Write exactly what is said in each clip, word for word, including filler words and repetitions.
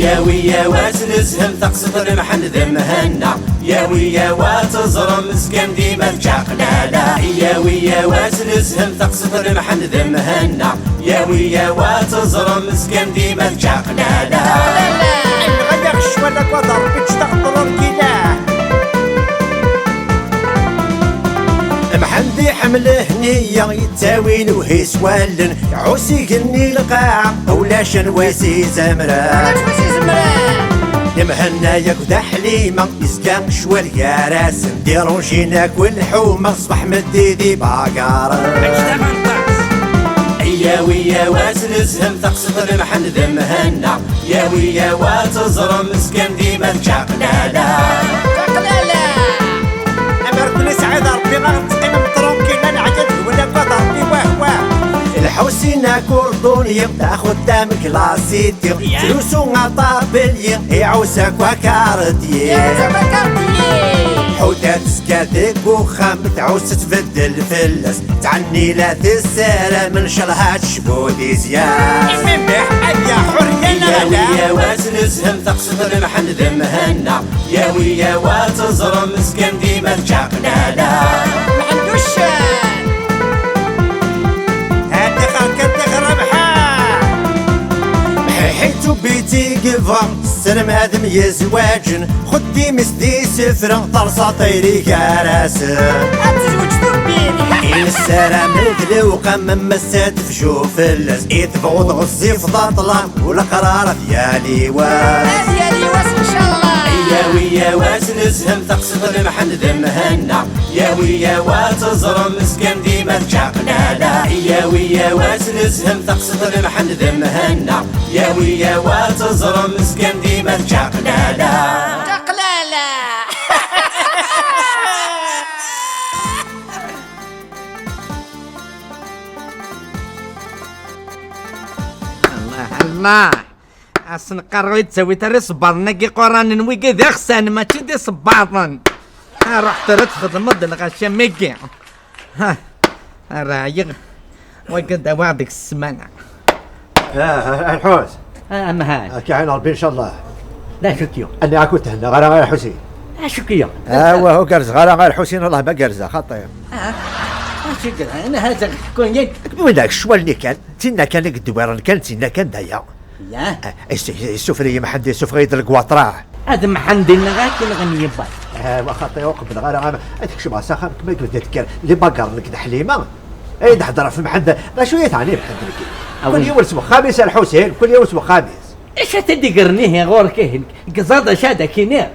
Yawi yawas nezhem taqsiṭ n Mḥend d Mhenna. Yawi yawas teẓrem zgan dima d čaqlala. Yawi yawas nezhem taqsiṭ n Mḥend d Mhenna. Yawi yawas teẓrem zgan dima d čaqlala. Nɣaya ccwal akked Rebbi ǧǧet-aɣ ṭṭrurkila. Mḥend iḥemmel Hniya, yettawi lewhi s wallen, iɛuss igenni lqaɛa, ulac anwa i s-izemren. Ulac anwa i s-izemren. Mhenna yakk d Ḥlima, yezga ccwal gar-asen, dirunjin akk lḥuma, ṣṣbeḥ meddi d ibagaren. Yawi yawas nezhem taqsiṭ n Mḥend d Mhenna. Yawi yawas teẓrem zgan dima d čaqlala. Čaqlala. Amer ken-isɛid Rebbi, ad teqqimem tranquille, ad neɛya deg-wen akked Rebbi, wah, wah. Lḥusin akurduni, d axeddam klasiti, ya, ttlusu aṭabelyi, iɛuss akk akarṭyi. Iɛuss akk akarṭyi. Ḥuda tezga deg uxxam, tɛuss tbeddel fell-as, tɛenni la tessaram, ncallah ad tecbu di zzyad. Imimbeḥ, aya ḥurriya neɣ ala? Yawi yawas nezhem taqsiṭ n Mḥend d Mhenna. Yawi yawas teẓrem zgan dima d čaqlala. Mḥend uccen. Atixa kan tixrabḥa. Mḥiḥi tubiti yebɣa, sselmadem yezwaǧen, xeddim-is d isefra, terṣa tayri gar-asen. Ad tezweǧ tubbit. I nessaram d lewqam, am ass-a tefju fell-as, i tebɣuḍ ɣezzif d aṭlam, u leqrar ad yali wass. Ad yali wass, ncallah. Yawi yawas nezhem taqsiṭ n Mḥend d Mhenna. Yawi yawas teẓrem zgan dima d čaqlala. Yawi yawas nezhem taqsiṭ n Mḥend d Mhenna. Yawi yawas teẓrem zgan dima d čaqlala. Čaqlala. Allah, Allah. Asenqar ur yettawi ara isebbaḍen-agi iquranen, wigi d ixsan, mačči d isebbaḍen. Ruḥ tura txedmeḍ-d lɣaci am wigi. Ha, ara ɛyiɣ. Wagi ad d-awiɣ deg ssmana. Ah, ah, Lḥus. Ah, amhan. Ad k-iɛin Rebbi, ncallah. D acu-k-yuɣ? Anni ak ur thennaɣ ara, a Lḥusin. D acu-k-yuɣ? Awa, ur gerrzeɣ ara, a Lḥusin, Allah ma gerrzeɣ, xaṭi. Ah, d acu-k-yuɣ? Ana hada ḥkun-yi-d. Widak ccwal-nni kan, d tinna kan i yeddwiren kan, d tinna kan d aya. Ya. Ah, is-, is-, issufri-yi Mḥend, issufeɣ-iyi-d lgwaṭraɛ. Ad Mḥend inneɣ akken ɣen yebbaḍ. Ah, wa xaṭi, ur qebbleɣ ara, ama ad kecmeɣ s axxam, kma i yebda d-kker, d ibagaren nekk d Ḥlima. Ay d-hedreɣ ɣef Mḥend, d acu i teɛni Mḥend nekk? Awi. Kul yiwen s wexxam-is a Lḥusin, kul yiwen s wexxam-is. Acu ad t-id-igren ihi ɣur-k ihi? Gẓaḍ acu ad ak-iniɣ?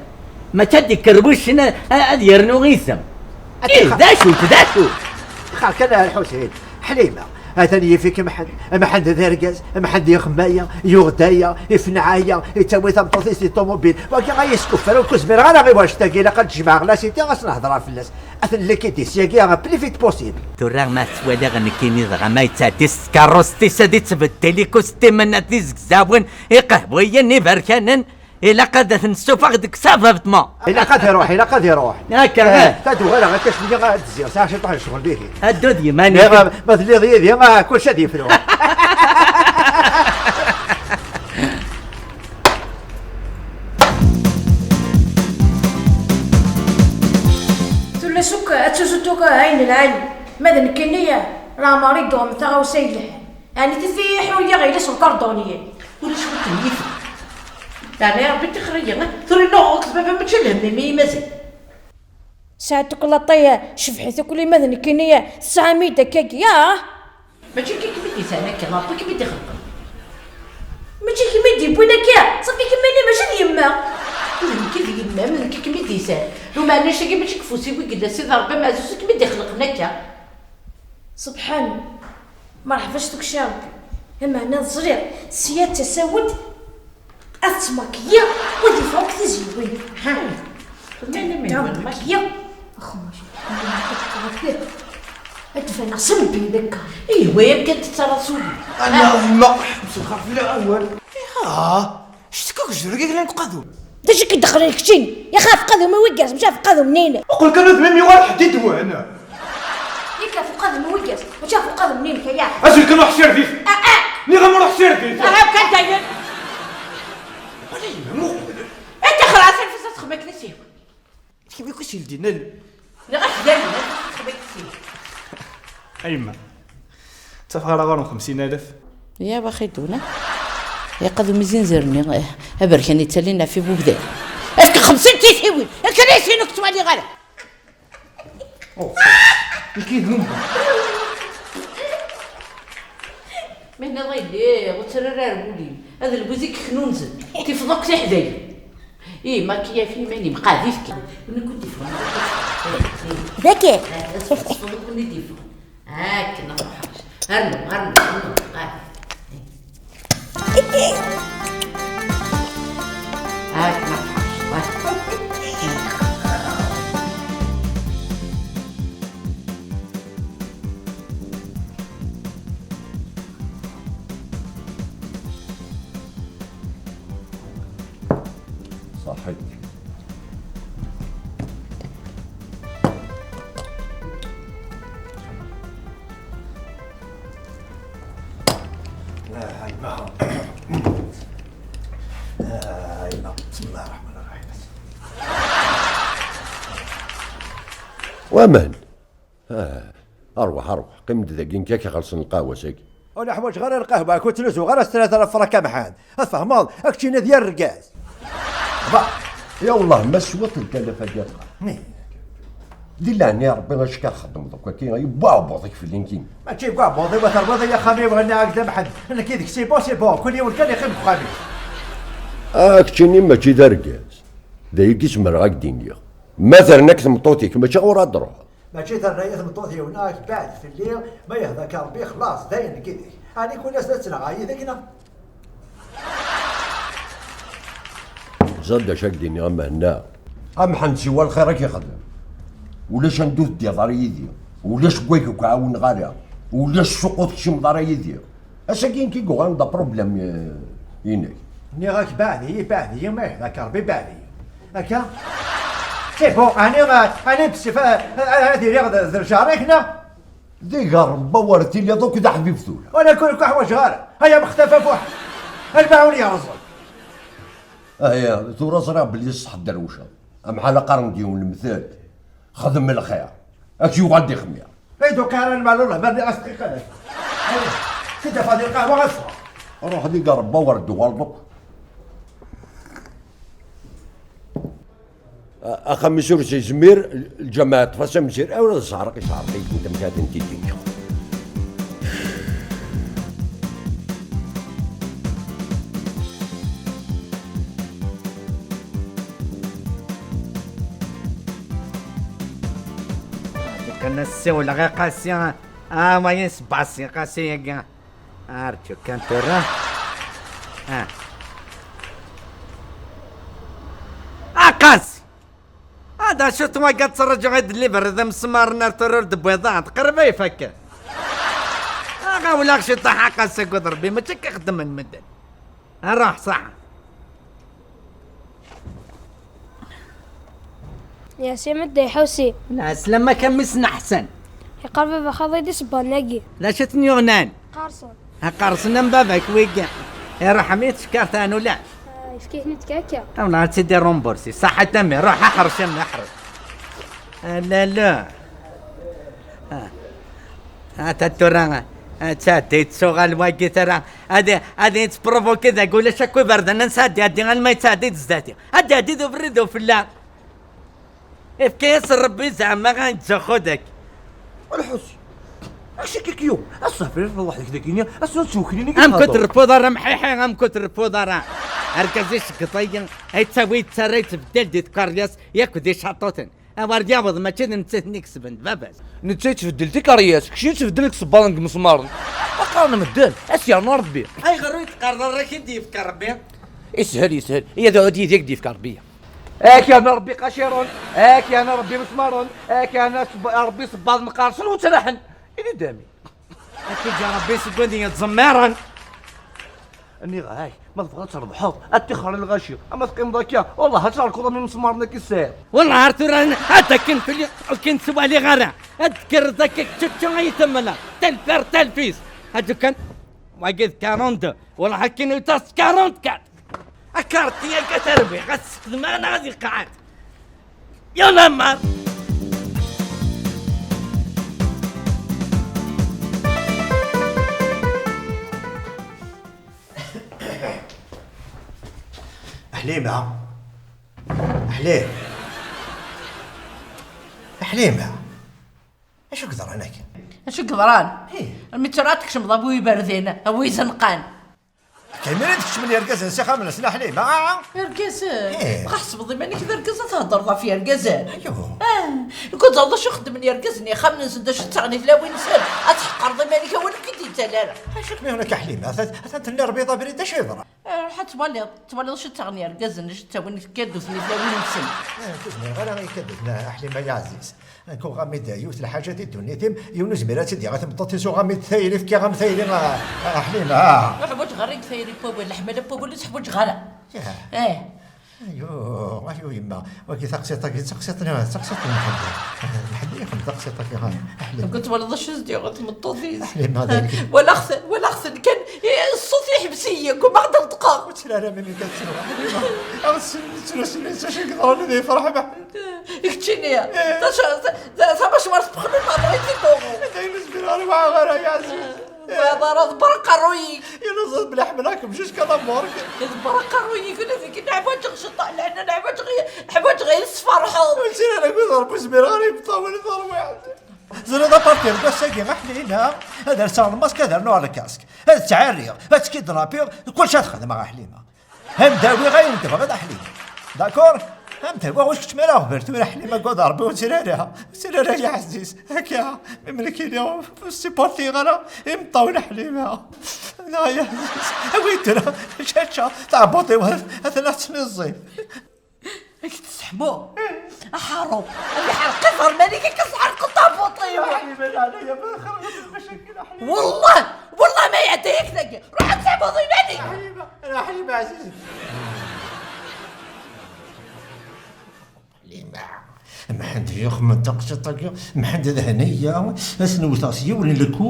Mačči ad d-ikker wuccen a-, a-, ad yernu isem. Ad ih, ixaq. D acu-t, d acu? Xaq kan a Lḥusin, Ḥlima, atan yif-ik Mḥend. Mḥend d argaz, Mḥend yexma aya, yuɣ-d aya, ifneɛ aya, yettawi tameṭṭut-is di ṭumubil. Wagi ay yeskuffer, ur k-zmireɣ ara i wanect-agi, ilaq ad d-jemɛeɣ la cité, ad s-nehder fell-as. Ad t-nlikidi syagi le plus vite possible. Tura ma t-waliɣ nekkini dɣa ma yettɛeddi s tkeṛṛust-is ad ittbeddil ikustimen, ad izegzawen, iqehwiyen, iberkanen, ilaq ad t-nessufeɣ deg savavtma. Ilaq ad iruḥ, ilaq ad iruḥ. Akka, eh, eh. Ad uɣaleɣ akka cwiya ad d-zziɣ, sɛiɣ ciṭuḥ n ccɣel dihin. Addu d yiman-ik. Eh, ma, ma telliḍ yid-i, ah, kullec ad yefru. Tullas akk ad tuzut akk ayen lɛali. Ma d nekkini, leɛmer i d-tuɣem taɣawsa yelhan. Ɛni tif-iyi ḥuriya ɣilas lkardunyi? Ulac wakken yif-, yeɛni Rebbi tixer-iyi. Tura inna ɣur-k baba mačči lhemm-im i Maziɣ. Sɛiɣ tukla ṭaya, cebḥit akk lima d nekkini, tesɛam-iyi-d akkagi, ah! Mačči akka i kem-id-yesɛan akka, Rebbi i kem-id-ixelqen. Mačči kemm i d-yewwin akka, ṣafi kemmini mačči d yemma. D nekk i d yemma-m, d nekk i kem-id-yesɛan. Lumeɛna acu-agi mačči deg ufus-iw i yella, Sidi Rebbi ameɛzuz i kem-id-ixelqen akka. Sebḥan, merḥba s tukci Rebbi. Lameɛna ẓriɣ, sya d tasawent, ad tmakiyi, u ad yeffeɣ akk tiziwin. Ha. Tmakiyi. Axxam, ad d-baneɣ s lbid akka. Ih, wa yakan tettaraḍ s wul-iw. Allahumma ḥbes lxerf la awal. Iha, ctekk akk jreg i yellan deg uqadum. D acu i k-id-ixelqen keččini? Yaxi ɣef uqadum-iw i yerza, mačči ɣef uqadum-nni-inek. Qqel kan udem-im yuɣal ḥdidwen. Yak ɣef uqadum-iw i yerza, mačči ɣef uqadum-nni-inek, aya. Azul kan, ruḥ sirdit. Ah, ah. Nniɣ-am ruḥ sirdit. Aha, kan dayen. Wali, Txem akken i s-yehwa. Txem akken i s-yehwa. Nniɣ-ak d allen, ad txem akken i s-yehwa. A yemma, ttafeɣ ara ɣur-m xemsin alaf. Ya baxi duna. Yaqad umizinzer-nni, eh, aberkan yettalin ɣef ubdar. Efk xemsin tisiwin, akken i s-yehwa ur k-ttwaliɣ ara. Oh, nekk yid-wen. Ma yenniḍ ay lliɣ, ur ttarra ara ar wul-im. Ad lbuz i yeknunzen. Tifeḍ akk tiḥdayin. Ih, ma k-yaf iman-im, qɛed-it kan. Win i kun-d-iffɣen. Daki. Ad tesfeḍ i kun-id-iffɣen. Akken, a Muḥend. Rnu, rnu, rnu, qɛed. هاك ما تحبش. صحيت. آه، أيما. آه، أيما. بسم الله الرحمن الرحيم. ومن؟ آه، أروح، أروح. قم دقيقة كي خلص القهوة ساكي. ولا حوايج غير القهوة، كنت نزو غير ثلاثة آلاف فرنك محان. تفهمض؟ أكتشينا ديال الرقاز. با، يا والله ما سوى ثلاثة آلاف ديال القهوة. دي لاني ربي اش كنخدم دوكا كي يبا بوضيك في اللينكين. ماشي كاع بوضي وتربض يا خامي، بغينا هكذا محد. انا كي ديك سي بو سي بو، كل يوم كان يخيب خامي. اك تشيني ماشي دار كاس. دايك اسمر غاك دينيا. مثلا اك تمطوتيك ماشي غورا دروح. ماشي ترى يا تمطوتي وناك بعد في الليل ما يهداك ربي خلاص داين كيديك. انا كل ناس تسرع هاي ذيكنا. زاد شاك ديني غا مهنا. أم حنسي والخير راك يخدم. ولاش ندوث دي دار يدي. ولاش بويك كعاون غالا. ولاش سوق تكشم دار يدي. أساكين كي قوغان دا بروبليم، آه، ينك. ني غاك بعدي، بعدي، ما يهداك ربي بعدي. هكا؟ سي بون، أنا، أنا بسيف، آه، آه، هذه رياض ذا الجاري هنا. ديك الربا ورثي لي دوك دا حبيب ثولا. وأنا كل كحوة جارة. هيا مختفى فوح. المعون يا رزق. ايا ثورة صرا بلي صح دروشة. أم حالا قرن ديون المثال. خدم الخير. أكي وغادي خمير. اي دوكا راه المال والله ما بغي أصدقي قالك. كي دفع ديال القهوة غصفة. روح دي قرب باور دوار دوك. أخا مسير سي زمير، الجماعة طفاسة مسير، أولا زهرك يسهر فيك وأنت مكاتن تيجي. كان السول غير قاسي، آه، ما ينسباسي، قاسي يا كان. أرجو كان ترى. آه. آه، قاسي. هذا شو تما قد ترجع عيد اللي برد مسمار نار ترور دبيضان، قرب يفكر. آه، ولا شي طاحة قاسي قد ربي، ما تشك يخدم من مدن. روح صح. يا سي مدي حوسي. لا، سلامة كان مسنا حسن. يقرب بابا خاضي دي سباناكي. لا، شتني يغنان. قارصون. ها قارصنا من باباك ويقع. يا روح، ميت شكارت أنا ولا؟ آه، يفكيك نتكاكا. أو لا، تدي رومبورسي. صح، تمي. روح، احرش، يا أمي، احرش. آه، لا، لا. آه. ها تاتورا، ها تسعدي تسوغ الواقي ترى. هادي، هادي تبروفوكي ذاك ولا شكو برد، انا نسعدي هادي غير ما يتسعدي تزدادي. هادي، هادي ذو بريد وفلا. افكيس ربي زعما غنتزا خدك. الحس. اش كيك يوم؟ الصافي في واحد كذا كينيا، اسو تشوكليني ام كنت رفوض راه محيحي، ام كنت رفوض راه. اركزي شكطيا، هاي تساوي تسري تبدل دي كارياس، ياك دي شاطوتن. أبار ديابض، ماشي د نتات نكسبن، باباس. نتا يتبدل تيكاريات، كشي يتبدل لك صبارن ديك مسمارن. أقارن مدن، أس يرنا ربي. أي غير يتقرر راك يدي يفك ربي. يسهل، يسهل، يا ذا عودي يديك ديفك ربي. اك يا ربي قشيرون، اك يا ربي مسمارون، اك يا صب-، ربي صباط مقارصن وترحن. إلي دامي. اكيد يا ربي سكوندي يتزمرن. اني غاي ما تبغى تربحض، اتخر الغاشي، اما تقيم ذاكيا، والله هتعرف كل من مسمارنا كيسير. والله عرفت راه هذا كان في اليوم، كان سوى لي غير. اذكر ذاك تشتشو يتمنى. تلفر تلفيس. هادو كان واقف كارونت. والله حكينا يتاس كارونت كان. اك Karti akka tarbiɣ, ad tseqdem ara neɣ ad iqeɛɛed. Y'en a marre. Ḥlima. Ḥlim. Ḥlima. Acu yeḍran akka? Acu yeḍran? Ih. Mi tura ad tkecmeḍ a bu iberdan, a bu izenqan. Kamira d-kecmen yergazen s ixxamen-nsen a Ḥlima, ah? Irgazen? Ih. Dɣa ḥesbeḍ iman-ik d argaz ad theddreḍ ɣef yergazen? Ayo. Ah, nekk ur ẓriɣ d acu xeddmen yergazen i yixxamen-nsen, d acu ttaɣen i tlawin-nsen, ad tḥeqqreḍ iman-ik awal ur k-id-yettal ara. Acu kem-yuɣen akka a Ḥlima? Atan, atan tenniḍ abrid, d acu yeḍran? Ah, ruḥ ad twaliḍ, twaliḍ acu ttaɣen yergazen, acu ttawin ikadduten i tlawin-nsen. Ah, ur zmireɣ ara ikadduten a Ḥlima ay aɛziz. Nekk uɣam-id yiwet lḥaǧa di ddunit-im, yiwen ur zmir ad tt-id-yaɣ i tmeṭṭut-is, uɣam-id tayri, fkiɣ-am tayri, a, a Ḥlima, ah. Ur ḥwaǧeɣ ara deg tayri n wawal, leḥmala n wawal ur tt-ḥwaǧeɣ ara. Yah. Eh. Ayu, ayu yemma, wagi taqsiṭ-agi, d taqsiṭ-nni, d taqsiṭ n Mḥend. Mḥend i ixdem taqsiṭ-agi, a Ḥlima. Nekk ur twalaḍ acu s-d-yuɣ i tmeṭṭut-is. A Ḥlima, d ayen. Walaɣ-ten, walaɣ-ten kan, eh, ṣṣut yeḥbes-iyi, gummaɣ ad neṭqeɣ. Ur ttru ara, mimi kan ttru, a Ḥlima. Aɣ-tt-ttru, ttru, ttru, acu i yeḍran, ad yefreḥ Mḥend. Keččini, eh, tac-, ta-, ta-, tamacwart texdem, ma bɣiḍ i tuɣu. Anda i nezmir ɣer waɣar, ay aɛziz? Eh, ḍara, ḍebber aqerruy-ik. Yella ẓid belli ḥemmleɣ-kem jusqu'à la morgue. Ḍebber aqerruy-ik, ula d nekk neḥwaǧeɣ ciṭṭaḥ, leɛna neḥwaǧeɣ i-, neḥwaǧeɣ ad yi-tesferḥeḍ. Ur ttili ara deg uḍerb, ur zmireɣ ara i imeṭṭawen i terwiḥt. Ẓriɣ aparti n wass-agi, a Ḥlima, ad rseɣ lmask, ad rnuɣ lkask, ad ttɛerriɣ, ad skidrapiɣ, kullec ad xedmeɣ, a Ḥlima. Ad m-d-awiɣ ayen tebɣiḍ a Ḥlima. D'accord? Ad m-d-awiɣ ur kečč mi ara ɣber tura a Ḥlima, agad Rebbi ur ttili ara. Ur ttili ara ay aɛziz. Akka, mi nekkini ur supportiɣ ara imeṭṭawen a Ḥlima. Neɣ ay aɛziz. Awi tura, čača, taɛebbuḍt-iw atan ad tniẓi. Ad k-tesseḥmu. Aḥaru. Ad iḥerq iẓerman-ik, ad k-tesḥerqeḍ taɛebbuḍt-iw. A Ḥlima, leɛnaya, ma xerqet lmacakil a Ḥlima. Wallah, wallah ma iɛedda-yak dagi. Ruḥ ad tesɛebbuḍ iman-ik. A Ḥlima. Ala Ḥlima ɛziz. Ḥlima. Mḥend yuxem taqsiṭ-agi, Mḥend d Hniya, ad s-newteɣ s yiwen n lku.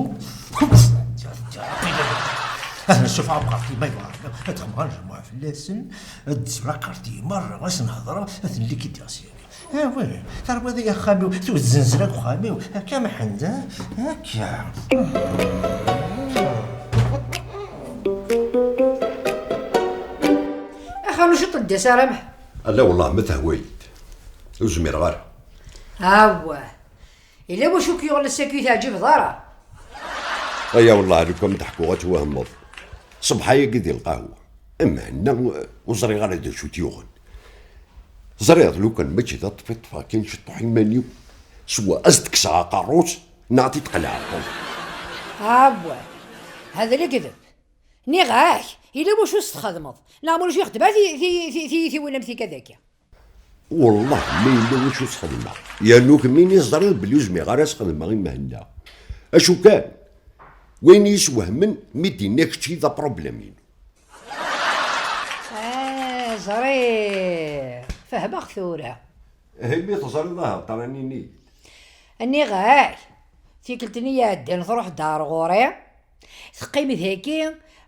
Ad nessufeɣ abqaṭi ma yebɣa, ad xemɣer jmuɛ fell-asen, ad d-zreɣ karti merra, ad sen-hedreɣ, ad ten-likidiɣ syin. Ah, oui, terwiḍ-iyi axxam-iw, tewwet zenzla deg uxxam-iw. Akka, Mḥend, ah? Akka. Axxam n ciṭ n ddis ara Mḥend. Ala, wellah, ma tehwa-yi-d. Ur zmireɣ ara. Awah. Yella wacu k-yuɣen ass-agi ur teɛǧibeḍ ara? Aya, wellah, lukan d-ḥkuɣ ad twehmeḍ. Ṣṣbeḥ-agi di lqahwa, Mhenna, ur ẓriɣ ara d acu t-yuɣen. Ẓriɣ lukan mačči d aṭṭfi ṭṭfeɣ kan ciṭṭuḥ iman-iw, swa ad s-d-kkseɣ aqerru-s, neɣ ad t-id-qelɛeɣ. Awah, hada lekdeb. Nniɣ-ak, yella wacu s-txedmeḍ, neɣ ma ulac ixeddem ara ti-, ti-, ti-, tiyitiwin am tika dagi. Wellah ma yella wacu s-xedmeɣ, yernu kemmini teẓriḍ belli ur zmireɣ ara s-xedmeɣ i Mhenna. Acu kan, wayen i yi-iswehmen mi d-yenna kečči d aproblem-inu. Ah, ẓriɣ. Fehmeɣ tura. Ahi mi teẓriḍ ahaṭer anini-yi-d. Nniɣ-ak, tikkelt-nni iɛeddan truḥ-d ar ɣur-i, teqqim dagi,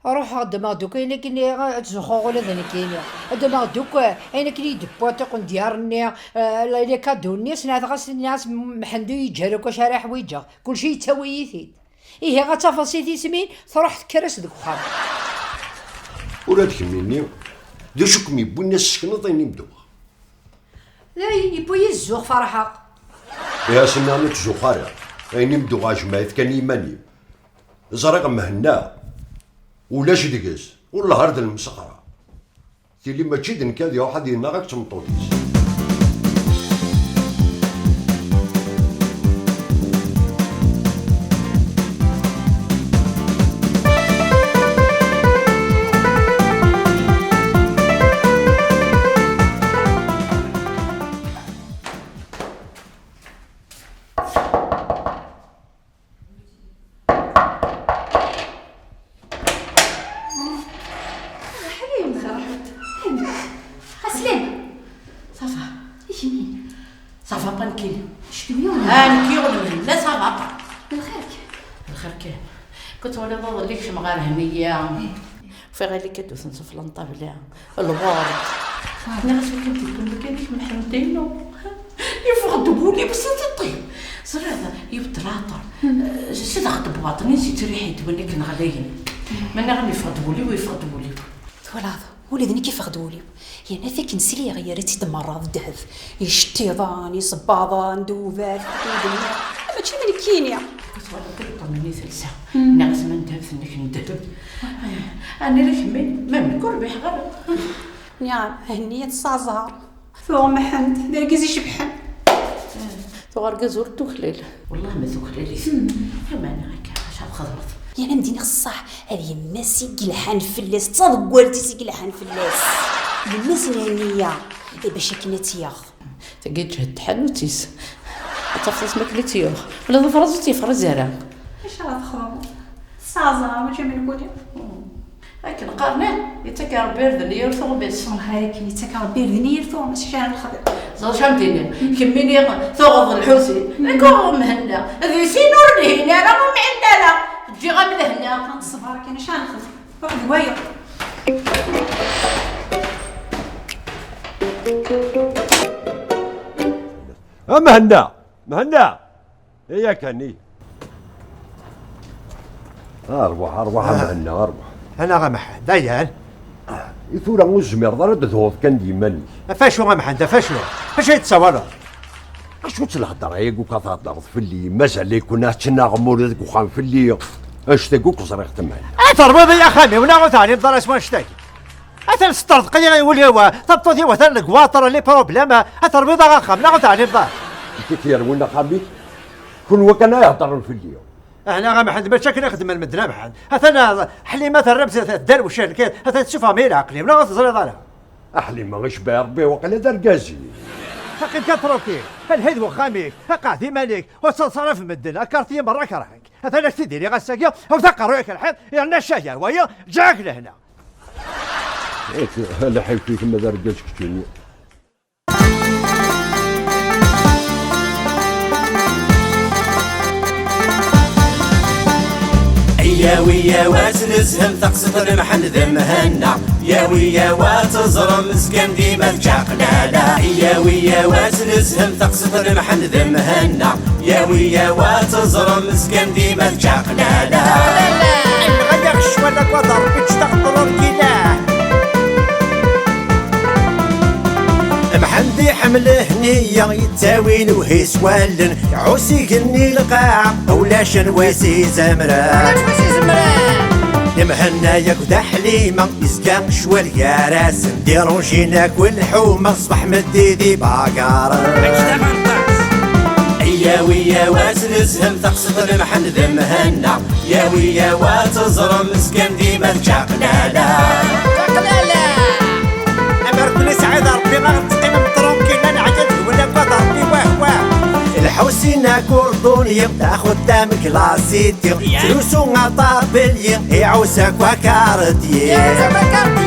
ruḥeɣ ddmeɣ-d akk ayen akken ad ttzuxxuɣ ula d nekkini. Ddmeɣ-d akk ayen akken i d-wwiɣ tiqendyar-nni, eh, les cadeaux-nni, senɛet ɣas nniɣ-as Mḥend ur yi-ǧǧi ara akk acu ara ḥwiǧeɣ, kulci yettawi-yi-t-id. Ihi ad tafeḍ si tismin, truḥ tekker-as deg uxxam. Ula d kemmini, d acu kem-yewwin ad s-sekneḍ ayen i m-d-uɣeɣ? D ayen yewwi-yi zzux, ferḥeɣ. Ihi a s-nniɣ ur ttzuxxu ara, ayen i m-d-uɣeɣ jemɛ-it kan i yiman-im. Ẓriɣ Mhenna, ulac deg-s, wellah ar d lmesxera. Tili mačči d nekk ad iruḥ ad yennaɣ akk d tmeṭṭut-is. Ḥlim. Ḥlim. A Slim. Ça va. Ihi. Ça va pas, nekki. Acku yuɣen. Ah, nekki yuɣen. La, ça va pas. Lxir kan. Lxir kan. Kent twalaḍ iḍelli kecmeɣ ɣer Hniya. Fiɣ ali kaduten sufla n ṭṭabla, lward. Nniɣ-as akken tikkun kan-ik Mḥend-inu. Yeffeɣ-d wul-iw s tiṭṭi. Ẓriɣ, yewweḍ laɛṭer. Sdeɣ-d bwaṭni s yettriḥ-it win akken ɣlayen. Ma nniɣ-am yeffeɣ-d wul-iw, yeffeɣ-d wul-iw. Twalaḍ, ula d nekk yeffeɣ-d wul-iw. Yerna akken sliɣ yerra-tt-id merra d ddheb. Iceṭṭiḍen, isebbaḍen, d ubat, d udem. Mačči d nekkini. Twalaḍ kan iṭṭumini telsa. Nniɣ-as ma n ddheb tennek n ddheb. Ɛni la kemmini? Ma nekk ur rbiḥeɣ ara. Nniɣ-am, Henniya tesɛa zzher. Tuɣ Mḥend, d argaz icebḥen. Tuɣ argaz ur tuklal. Wellah ma tuklal-it. Aman akka, acu ara txedmeḍ? Yerna am d-iniɣ ṣṣeḥ, d yemma-s i yelḥan fell-as, d taḍeggalt-is i yelḥan fell-as. Yemma-s n Henniya, i bac akken ad tt-yaɣ. Tagi ǧhed tḥanut-is. Ad tafeḍ asmi akken i tt-yuɣ. Ula d afraẓ ur tt-yefriz ara. Acu ara txedmeḍ? Tesɛa zzher, mačči am nekkni. Akken qqaren, eh, yettak Rebbi irden i yir tuɣmas. Wellah akken yettak Rebbi irden i yir tuɣmas, acu ara nexdem? Ẓer acu am d-iniɣ, kemmini tuɣeḍ Lḥusin, nekk uɣeɣ Mhenna. Di sin ur lhin ara, ur mɛin ara. Ǧǧiɣ-am lehna. Ad nṣebber kan, acu ara nexdem? Ruḥ d wayeḍ. A Mhenna! Mhenna! Iya kan, iya. Arwaḥ, arwaḥ, a Mhenna, arwaḥ. Anaɣ a Mḥend, ayan. I tura ur tezmireḍ ara ad d-tuɣeḍ kan d yiman-ik. Ɣef acu a Mḥend, ɣef acu? Acu ay d-tessawaleḍ? Acu-tt lhedṛa-agi akk ad theddṛeḍ fell-i? Mazal-iken ad tnaɣem ula deg uxxam fell-i? Annect-agi akk ẓriɣ-t a Mhenna. Ad terwiḍ i axxam-iw neɣ ur teɛlimeḍ ara s wannect-agi? Atan teṭṭerḍeq-iyi i wul-iw, tameṭṭut-iw atan deg waṭer, les problèmes, ad terwiḍ-aɣ axxam, neɣ ur teɛlimeḍ ara? Zik yerwin axxam-ik? Kunwi kan ay heddren fell-i. Ahna a Mḥend, mačči akken i xeddmen medden a Mḥend. Atan Ḥlima terram-tt tedderwec, atan tessufɣem-iyi leɛqel-iw, neɣ ur teẓriḍ ara? A Ḥlima, icebbeɛ Rebbi, waqila d argaz-ik. Aqim kan tranquille, lhi d wexxam-ik, qɛed iman-ik, ur ttaḍsa ara ɣef medden, akarti-yi merra kerhen-k. Atan ak-t-id-iniɣ ass-agi, awet aqerruy-ik lḥiḍ, yerna ccahi, wayi, ǧǧiɣ-ak lehna. Lḥif-ik ma d argaz keččini. Yawi yawas nezhem taqsiṭ n Mḥend d Mhenna. Yawi yawa teẓrem zgan dima d čaqlala. Yawi yawas nezhem taqsiṭ n Mḥend d Mhenna. Yawi yawa teẓrem zgan dima d čaqlala. Nɣaya ccwal akked Rebbi ǧǧet-aɣ ṭrunkilat. Mḥend iḥemmel Hniya yettawin uhis wallen. Ɛus igenni lqaɛa ulac anwa i s-izemren. Ulac anwa i s-izemren. Mhenna yakk d Ḥlima yezga ccwal gar-asen. Dirunjin akk lḥuma ṣbeḥ meddi di bagaren. Yawi yawas nezhem taqsiṭ n Mḥend d Mhenna. Yawi yawa teẓrem zgan dima d čaqlala. Čaqlala. Amer kul isɛid Rebbi ad teqqimem tranquille, ad neɛya deg-wen akked Rebbi, wah wah. Lḥusin akurduni, taxutam klasiti, trusu aṭabelyi, iɛus akk akardi. Iɛus akk akardi.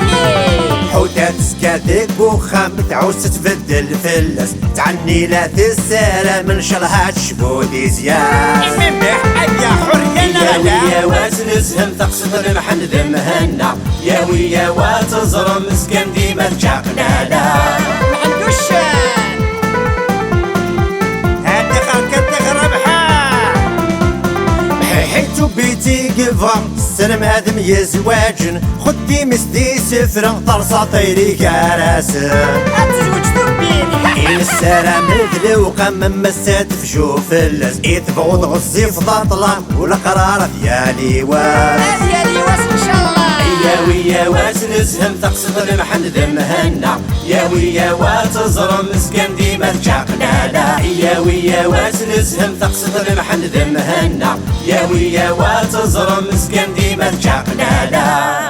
Ḥuta tezga deg uxxam, tɛus tbeddel fell-as. Tɛenni la tessaram, ncallah ad tecbu di zya. Imi mbeḥ aya ḥurriya neɣ ala. Yawi yawas nezhem taqsiṭ n Mḥend d Mhenna. Yawi yawa teẓrem zgan dima d čaqlala. Mḥend uccen. Hadi xerka tixra bḥa. Mḥiḥi tubiti yebɣa. Sselmadem yezwaǧen, xeddim-is d isefra, terṣa tayri gar-asen. Ad tezweǧ tubbit. I nessaram d lewqam, massa tefju fell-as, i tebɣuḍ ɣezzif d aṭlam, u leqrar ad yali wass. Ad yali wass, ncallah. Yawi yawas nezhem taqsiṭ n Mḥend d Mhenna. Yawi yawa teẓrem zgan dima d čaqlala. Yawi yawas nezhem taqsiṭ n Mḥend d Mhenna. Yawi yawa teẓrem zgan dima d čaqlala.